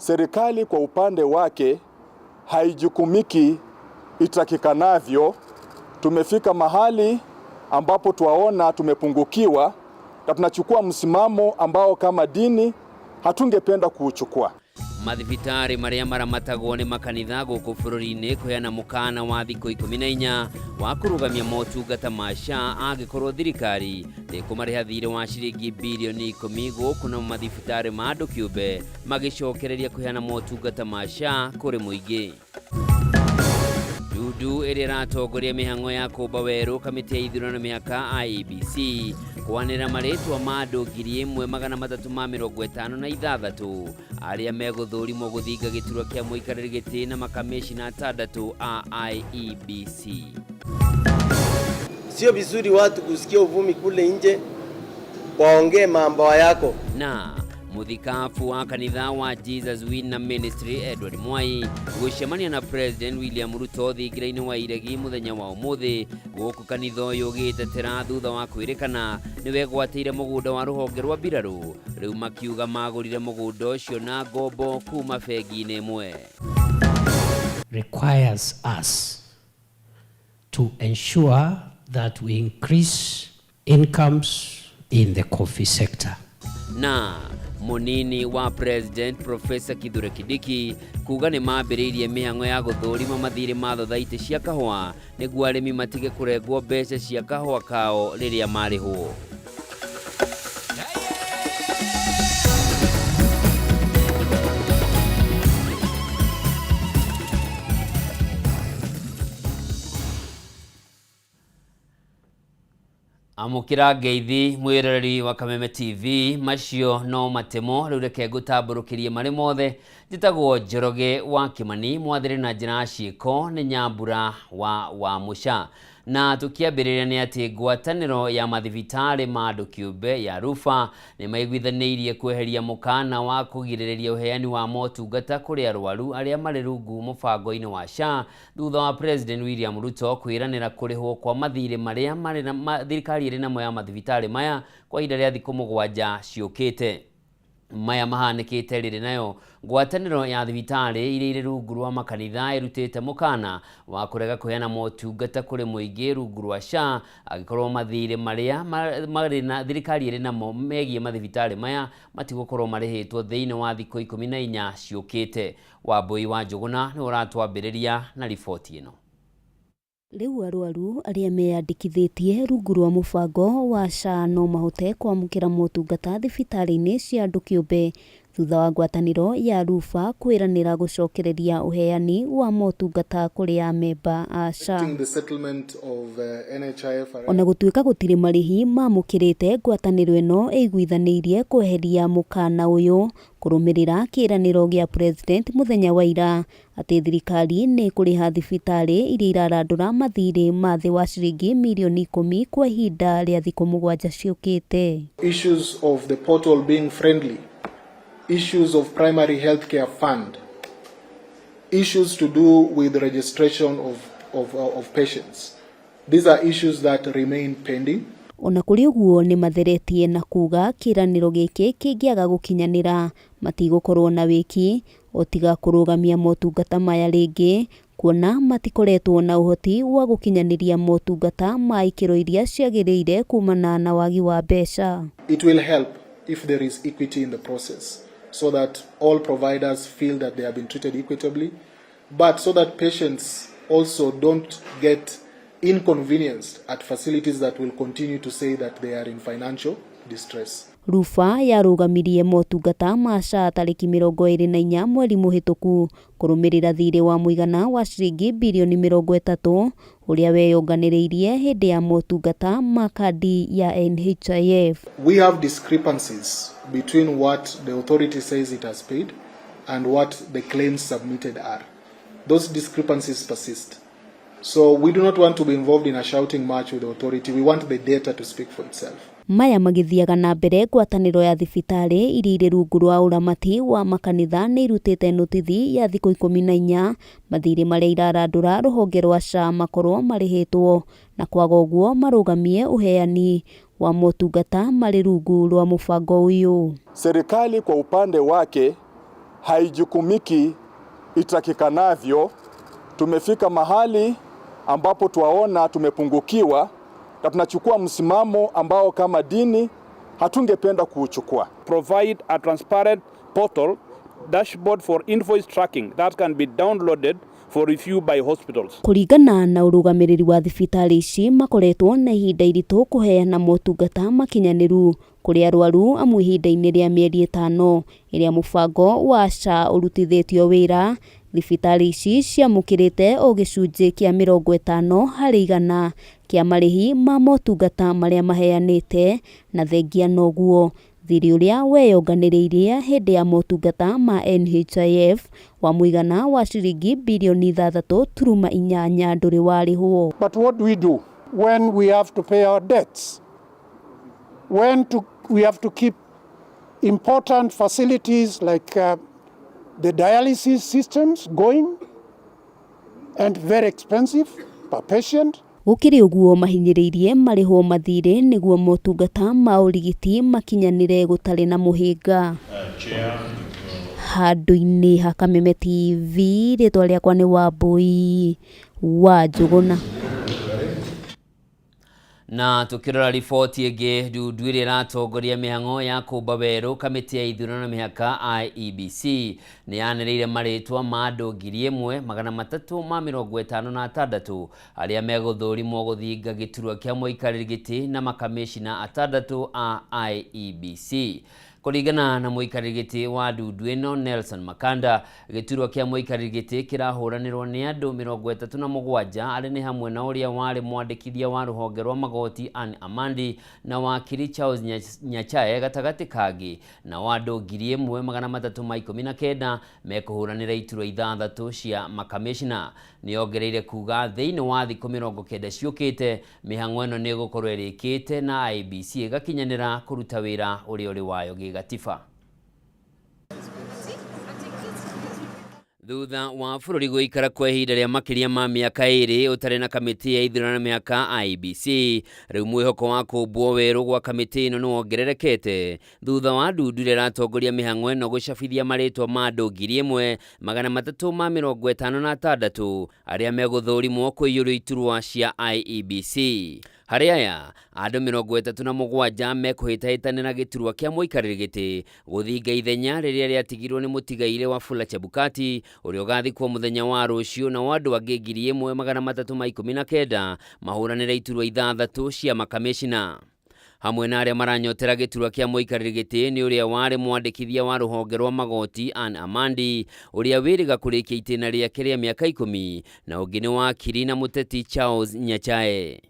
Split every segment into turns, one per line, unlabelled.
Serikali kwa upande wake haijukumiki itakikanavyo. Tumefika mahali ambapo twaona tumepungukiwa na tunachukua msimamo ambao kama dini hatungependa kuuchukua.
Mathibitarĩ marĩa maramatagwo nĩ makanitha gũkũ bũrũri-inĩ kũheana mũkana wa thikũ 14 wa kũrũgamia motungata ma SHA angĩkorwo thirikari ndĩkũmarĩha thirĩ wa ciringi birioni 10, gũkũ namo mathibitarĩ ma andũ kĩũmbe magĩcokereria kũheana motungata ma SHA kũrĩ mũingĩ. Ndundu ĩrĩa ĩratongoria mĩhang'o ya kũmba werũ kamĩtĩ ya ithurano mĩhaka IEBC kwanĩrĩra marĩtwa ma andũ 1356 arĩa megũthũrimwo gũthinga gĩturwa kĩa mũikarĩri gĩtĩ na makamĩcina 6 a IEBC.
Sio vizuri watu kusikia uvumi kule nje, waongee mambo yako.
Na muthikabu wa kanitha wa Jesus Winner Ministry Edward Mwai gũcemania na President William Ruto thingira-inĩ wa iregi mũthenya wa ũmũthĩ, gũkũ kanitha ũyũ ũgĩtetera thutha wa kwĩrĩkana nĩwegwatĩire mũgũnda wa rũhonge rwa mbirarũ, rĩu makiuga magũrire mũgũnda ũcio na ngombo kuma bengi-inĩ ĩmwe.
Requires us to ensure that we increase incomes in the coffee sector.
Na munini wa President Professor Kithure Kindiki kuga nĩ mambĩrĩirie mĩhang'o ya gũthũrima mathirĩ ma thothaitĩ cia kahũa nĩguo arĩmi matige kũrengwo mbeca cia kahũa kao rĩrĩa marĩhwo. Amũkĩra ngeithi mwĩroreri wa Kameme TV, macio no matemo rĩu reke ngũtambũrũkĩrie marĩ mothe. Njĩtagwo Njoroge wa Kĩmani, mwathĩrĩ na njĩra ya ciĩko nĩ Nyambura wa Wamũca. Na tũkĩambĩrĩria nĩ atĩ ngwatanĩro ya mathibitarĩ ma andũ kĩũmbe ya Rufa nĩ maiguithanĩirie kweheria mũkana wa kũgirĩrĩria ũheani wa motungata kũrĩ arwaru arĩa marĩ rungu mũbango-inĩ wa SHA thutha wa President William Ruto kwĩranĩra kũrĩhwo kwa mathirĩ marĩa marĩ na thirikari ĩrĩ namo ya mathibitarĩ maya kwa ihinda rĩa thikũ 7 ciũkĩte. Maya mahanĩkĩte rĩrĩ nayo ngwatanĩro ya thibitarĩ iria irĩ rungu rwa makanitha ĩrutĩte mũkana wa kũrega kũheana motungata kũrĩ mũingĩ rungu rwa SHA angĩkorwo mathirĩ marĩa marĩ na thirikari ĩrĩ namo megiĩ mathibitarĩ maya matigũkorwo marĩhĩtwo thĩinĩ wa thikũ 14 ciũkĩte. Wambui wa Njũgũna nĩwe ũratwambĩrĩria na riboti ĩno.
Rĩu arwaru arĩa meyandĩkithĩtie rungu rwa mũbango wa SHA no mahote kwamũkĩra motungata thibitarĩ-inĩ cia andũ kĩũmbe thutha wa ngwatanĩro ya Rufa kwĩranĩra gũcokereria ũheani wa motungata kũrĩ amemba a SHA.
The settlement of NHIF.
Ona gũtuĩka gũtirĩ marĩhi mamũkĩrĩte, ngwatanĩro ĩno ĩiguithanĩirie kweheria mũkana ũyũ kũrũmĩrĩra kĩĩranĩro gĩa President mũthenya wa ira atĩ thirikari nĩ ĩkũrĩha thibitarĩ iria irarandũra mathirĩ ma thĩ wa ciringi mirioni 10 kwa ihinda rĩa thikũ 7 ciũkĩte.
Issues of the portal being friendly, issues of primary healthcare fund, issues to do with registration of patients. These are issues that remain pending.
Ona kũrĩ ũguo nĩ matheretie na kuga kĩĩranĩro gĩkĩ kĩngĩaga gũkinyanĩra matigũkorwo na wĩki o tiga kũrũgamia motungata maya rĩngĩ, kuona matikoretwo na ũhoti wa gũkinyanĩria motungata ma ikĩro iria ciagĩrĩire kumana na wagi wa mbeca.
It will help if there is equity in the process so that all providers feel that they have been treated equitably, but so that patients also don't get inconvenienced at facilities that will continue to say that they are in financial distress.
Rufa yarũgamirie motungata ma SHA tarĩki 24 mweri mũhĩtũku kũrũmĩrĩra thirĩ wa mũigana wa ciringi birioni 30 ũrĩa weyonganĩrĩirie hĩndĩ ya motungata ma kandi ya NHIF.
We have discrepancies between what the authority says it has paid and what the claims submitted are. Those discrepancies persist. So we do not want to be involved in a shouting match with the authority. We want the data to speak for itself.
Maya magĩthiaga na mbere, ngwatanĩro ya thibitarĩ iria irĩ rungu rwa ũramati wa makanitha nĩ irutĩte notithi ya thikũ 14 mathirĩ marĩa irarandũra rũhonge rwa SHA makorwo marĩhĩtwo na kwaga ũguo marũgamie ũheani wa motungata marĩ rungu rwa mũbango ũyũ.
Serikali kwa upande wake haijukumiki itakikanavyo. Tumefika mahali ambapo twaona tumepungukiwa na tunachukua msimamo ambao kama dini hatungependa kuuchukua.
Provide a transparent portal dashboard for invoice tracking that can be downloaded for review by hospitals.
Kũringana na ũrũgamĩrĩri wa thibitarĩ ici, makoretwo na ihinda iritũ kũheana motungata makinyanĩru kũrĩ arwaru, amu ihinda-inĩ rĩa mĩeri 5 ĩrĩa mũbango wa SHA ũrutithĩtio wĩra, thibitarĩ ici ciamũkĩrĩte o gĩcunjĩ kĩa 50% kĩa marĩhi ma motungata marĩa maheanĩte, na thengia noguo thirĩ ũrĩa weyonganĩrĩirie hĩndĩ ya motungata ma NHIF wa mũigana wa ciringi birioni 6.8 ndũrĩ warĩhwo.
But what do we do when we have to pay our debts? When we have to keep important facilities like the dialysis systems going and very expensive per patient?
Gũkĩrĩ ũguo, mahinyĩrĩirie marĩhwo mathirĩ nĩguo motungata ma ũrigiti makinyanĩre gũtarĩ na mũhĩnga. Handũ-inĩ ha Kameme TV, rĩtwa rĩakwa nĩ Wambui wa Njũgũna.
Na tukirora riboti ĩngĩ, ndundu ĩrĩa ĩratongoria mĩhang'o ya kũmba werũ kamĩtĩ ya ithurano na mĩhaka IEBC nĩ yanĩrĩire marĩtwa ma andũ 1356 arĩa megũthũrimwo gũthinga gĩturwa kĩa mũikarĩri gĩtĩ na makamĩcina 6 a IEBC. Kũringana na mũikarĩri gĩtĩ wa ndundu ĩno Nelson Makanda, gĩturwa kĩa mũikarĩri gĩtĩ kĩrahũranĩrwo nĩ andũ 37 arĩa nĩ hamwe na ũrĩa warĩ mwandĩkithia wa rũhonge rwa magoti Anne Amandi na wakiri Charles Nyachae gatagatĩ kangĩ, nao andũ 1319 mekũhũranĩra iturwa 6 cia makamĩcina. Nĩongereire kuga thĩinĩ wa thikũ 90 ciũkĩte mĩhang'o ĩno nĩ ĩgũkorwo ĩrĩkĩte na IEBC ĩgakinyanĩra kũruta wĩra ũrĩa ũrĩ wayo gĩgatiba. Thutha wa bũrũri gũikara kwa ihinda rĩa makĩria ma mĩaka 2 ũtarĩ na kamĩtĩ ya ithurano na mĩhaka IEBC, rĩu mwĩhoko wa kũmbwo werũ gwa kamĩtĩ ĩno nĩ wongererekete thutha wa ndundu ĩrĩa ĩratongoria mĩhang'o ĩno gũcabithia marĩtwa ma andũ 1356 arĩa megũthũrimwo kũiyũria iturwa cia IEBC. Harĩ aya, andũ 37 mekũhĩtahĩtanĩra gĩturwa kĩa mũikarĩri gĩtĩ gũthinga ithenya rĩrĩa rĩatigirwo nĩ mũtigaire Wafula Chebukati ũrĩa ũgathikwo mũthenya wa rũciũ, nao andũ angĩ 1319 mahũranĩra iturwa 6 cia makamĩcina. Hamwe na arĩa maranyotera gĩturwa kĩa mũikarĩri gĩtĩ nĩ ũrĩa warĩ mwandĩkithia wa rũhonge rwa magoti Anne Amandi ũrĩa wĩrĩga kũrĩkia itĩna rĩake rĩa mĩaka 10, na ũngĩ nĩ wakiri na mũteti Charles Nyachae.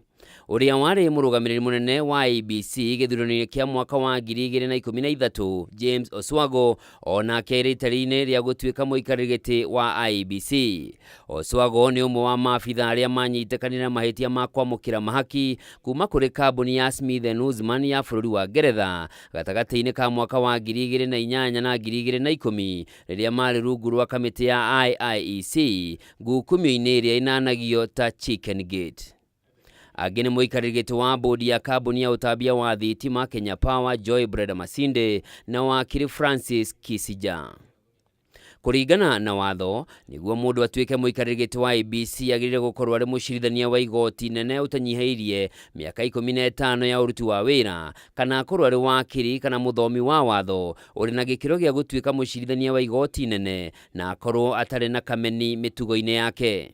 Ũrĩa warĩ mũrũgamĩrĩri mũnene wa IEBC gĩthurano-inĩ kĩa mwaka wa 2013 James Oswago onake arĩ itari-inĩ rĩa gũtuĩka mũikarĩri gĩtĩ wa IEBC. Oswago nĩ ũmwe wa maabitha arĩa manyitĩkanire na mahĩtia ma kwamũkĩra mahaki kuma kũrĩ kambuni ya Smith and Ouzman ya bũrũri wa Ngeretha gatagatĩ-inĩ ka mwaka wa 2008 na 2010 rĩrĩa marĩ rungu rwa kamĩtĩ ya IIEC ngukumio-inĩ ĩrĩa ĩnanagio ta Chicken Gate. Angĩ nĩ mũikarĩri gĩtĩ wa bodi ya kambuni ya ũtambia wa thitima Kenya Power Joy Breda Masinde na wakiri Francis Kisija. Kũringana na watho, nĩguo mũndũ atuĩke mũikarĩri gĩtĩ wa IEBC agĩrĩire gũkorwo arĩ mũcirithania wa igoti nene ũtanyihĩirie mĩaka 15 ya ũruti wa wĩra, kana akorwo arĩ wakiri kana mũthomi wa watho ũrĩ na gĩkĩro gĩa gũtuĩka mũcirithania wa igoti nene, na akorwo atarĩ na kameni mĩtugo-inĩ yake.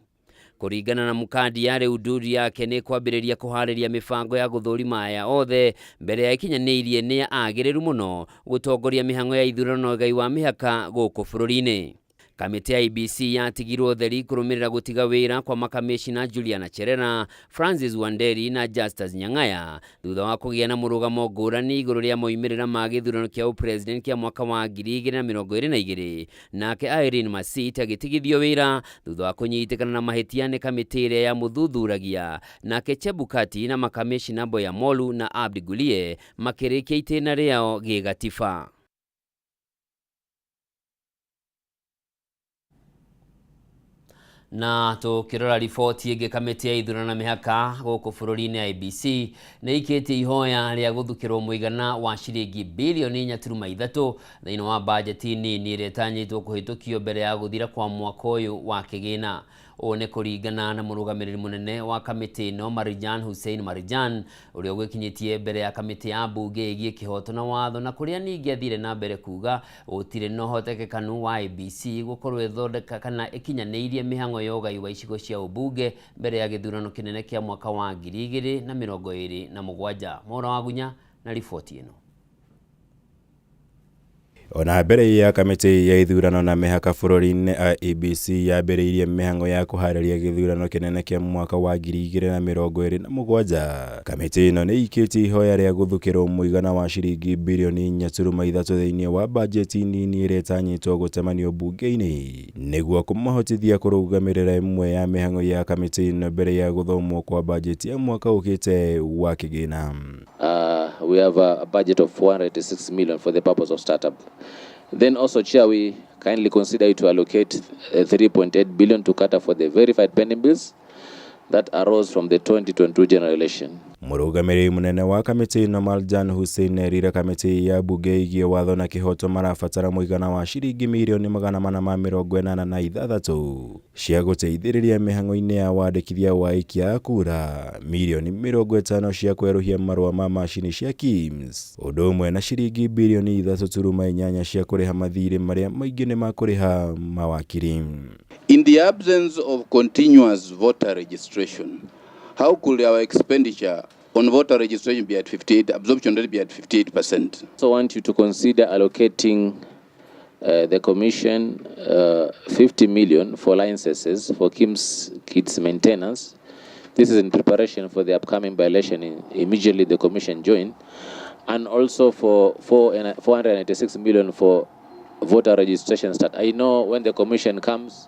Kũringana na Mukandia, rĩu ndundu yake nĩ kwambĩrĩria kũharĩria mĩbango ya gũthũrima aya othe mbere ya ĩkinyanĩirie nĩ agĩrĩru mũno gũtongoria mĩhang'o ya ithurano na ũgai wa mĩhaka gũkũ bũrũri-inĩ. Kamĩtĩ ya IEBC yatigirwo theri kũrũmĩrĩra gũtiga wĩra kwa makamĩcina Juliana Cherera, Francis Wanderi na Justus Nyang'aya thutha wa kũgĩa na mũrũgamo ngũrani igũrũ rĩa moimĩrĩra ma gĩthurano kĩa ũpresident kĩa mwaka wa 2022. Nake Irene Masit agĩtigithio wĩra thutha wa kũnyitĩkana na mahĩtia nĩ kamĩtĩ ĩrĩa yamũthuthuragia. Nake Chebukati na makamĩcina Boya Molu na Abdi Gulie makĩrĩkia itĩna rĩao gĩgatiba. Na tũkĩrora riboti ĩngĩ, kamĩtĩ ya ithurano na mĩhaka gũkũ bũrũri-inĩ IEBC nĩ ĩikĩtie ihoya rĩa gũthukĩrwo mũigana wa ciringi bilioni 4.3 thĩinĩ wa bajeti nini ĩrĩa ĩtanyĩtwo kũhĩtũkio mbere ya gũthira kwa mwaka ũyũ wa kĩgĩna. Ũũ nĩ kũringana na mũrũgamĩrĩri mũnene wa kamĩtĩ ĩno Marijan Hussein Marijan, ũrĩa ũgĩkinyĩtie mbere ya kamĩtĩ ya mbunge ĩgiĩ kĩhoto na watho, na kũrĩa ningĩ athire na mbere kuga gũtirĩ na ũhotekekanu wa IEBC gũkorwo ĩthondeka kana ĩkinyanĩirie mĩhang'o ya ũgai wa icigo cia ũmbunge mbere ya gĩthurano kĩnene kĩa mwaka wa 2027. Mwaura Wagunya na riboti ĩno.
Ona mbere ya kamĩtĩ ya ithurano na mĩhaka bũrũri-inĩ IEBC yambĩrĩirie mĩhang'o ya kũharĩria gĩthurano kĩnene kĩa mwaka wa 2027, kamĩtĩ ĩno nĩ ĩikĩtie ihoya rĩa gũthukĩrwo mũigana wa ciringi bilioni 4.3 thĩinĩ wa bajeti nini ĩrĩa ĩtanyĩtwo gũtemanio mbunge-inĩ nĩguo kũmahotithia kũrũgamĩrĩra ĩmwe ya mĩhang'o ya kamĩtĩ ĩno mbere ya gũthomwo kwa bajeti ya mwaka ũkĩte wa kĩgĩna.
We have a budget of 486 million for the purpose of startup. Then also, Chair, we kindly consider you to allocate 3.8 billion to cater for the verified pending bills that arose from the 2022 general election.
Mũrũgamĩrĩri mũnene wa kamĩtĩ ĩno Marjan Hussein erire kamĩtĩ ya mbunge ĩgiĩ watho na kĩhoto marabatara mũigana wa ciringi mirioni 486 cia gũteithĩrĩria mĩhang'o-inĩ ya wandĩkithia wa aikia a kura, mirioni 50 cia kwerũhia marũa ma macini cia KIMS, ũndũ ũmwe na ciringi bilioni 3.8 cia kũrĩha mathirĩ marĩa maingĩ nĩ ma kũrĩha mawakiri.
In the absence of continuous voter registration, how could our expenditure on voter registration be at 58, absorption rate be at 58%?
So I want you to consider allocating the Commission 50 million for licenses for KIMS kits maintenance. This is in preparation for the upcoming by-election immediately the Commission joined, and also for 496 million for voter registration start. I know when the Commission comes,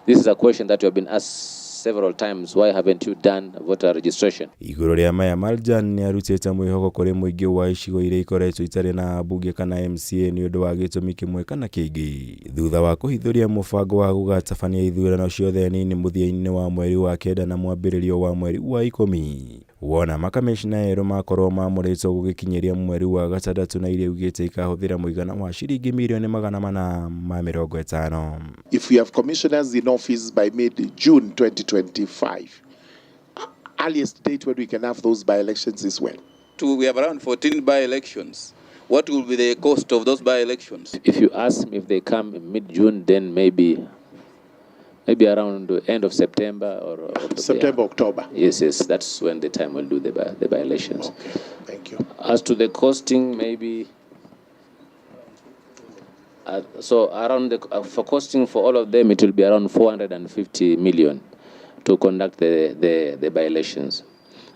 this is a question that you have been asked several times, why haven't you done voter registration?
Igũrũ rĩa maya, Marjan nĩ arutĩte mwĩhoko kũrĩ mũingĩ wa icigo iria ikoretwo itarĩ na mbunge kana MCA nĩ ũndũ wa gĩtũmi kĩmwe kana kĩngĩ, thutha wa kũhithũria mũbango wa gũgatabania ithurano ciothe nini mũthia-inĩ wa mweri wa 9 na mwambĩrĩrio wa mweri wa 10. Wona makamishna erũ makorwo mamũrĩtwo gũgĩkinyĩria mweri wa 6 na iria ugĩte ikahũthĩra mũigana wa ciringi mirioni 450.
If we have commissioners in office by mid-June 2025, earliest date when we can have those by-elections is when?
We have around 14 by-elections. What will be the cost of those by-elections?
If you ask me if they come in mid-June, then maybe around the end of September or October.
September, October.
Yes, yes, that's when the time we'll do the by-elections.
Okay, thank you.
As to the costing, maybe, so around the, for costing for all of them, it will be around 450 million to conduct the by-elections.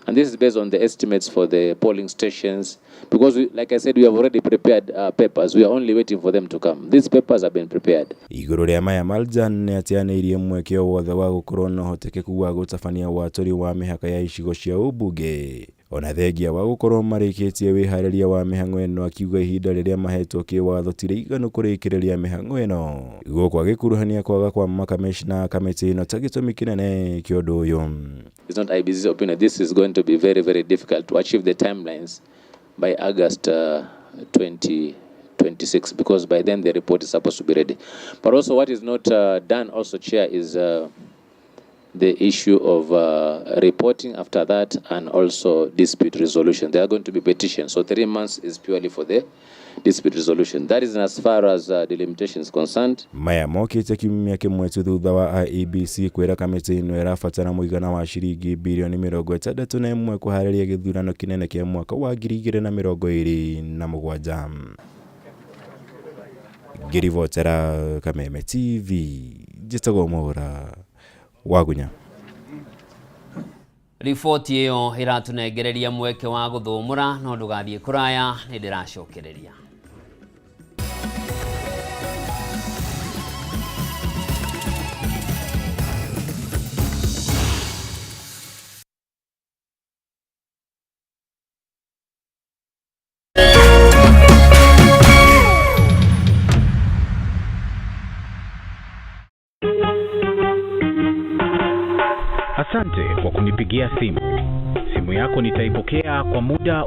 And this is based on the estimates for the polling stations, because we, like I said, we have already prepared papers. We are only waiting for them to come. These papers have been prepared.
Igũrũ rĩa maya, Marjan nĩ ateanĩirie mweke o wothe wa gũkorwo na ũhotekeku wa gũtabania watũri wa mĩhaka ya icigo cia ũmbunge, ona thengia wa gũkorwo marĩkĩtie wĩharĩria wa mĩhang'o ĩno, akiuga ihinda rĩrĩa mahetwo kĩwatho ti rĩiganu kũrĩkĩrĩria mĩhang'o ĩno, gũkũ agĩkuruhania kwaga kwa makamishna kamĩtĩ ĩno ta gĩtũmi kĩnene kĩa ũndũ ũyũ.
It's not IEBC's opinion. This is going to be very, very difficult to achieve the timelines by August 2026, because by then the report is supposed to be ready. But also what is not done also, Chair, is the issue of reporting after that, and also dispute resolution. There are going to be petitions. So 3 months is purely for the dispute resolution. That is as far as delimitation is concerned.
Maya mokĩte kiumia kĩmwe tu thutha wa IEBC kwĩra kamĩtĩ ĩno ĩrabatara mũigana wa ciringi bilioni 61 kũharĩria gĩthurano kĩnene kĩa mwaka wa 2027. Ngĩribotera Kameme TV, njĩtagwo Mwaura Wagunya.
Riboti ĩyo ĩratũnengereria mweke wa gũthũmũra, no ndũgathiĩ kũraya, nĩ ndĩracokereria.
Asante kwa kunipigia simu. Simu yako nitaipokea kwa muda.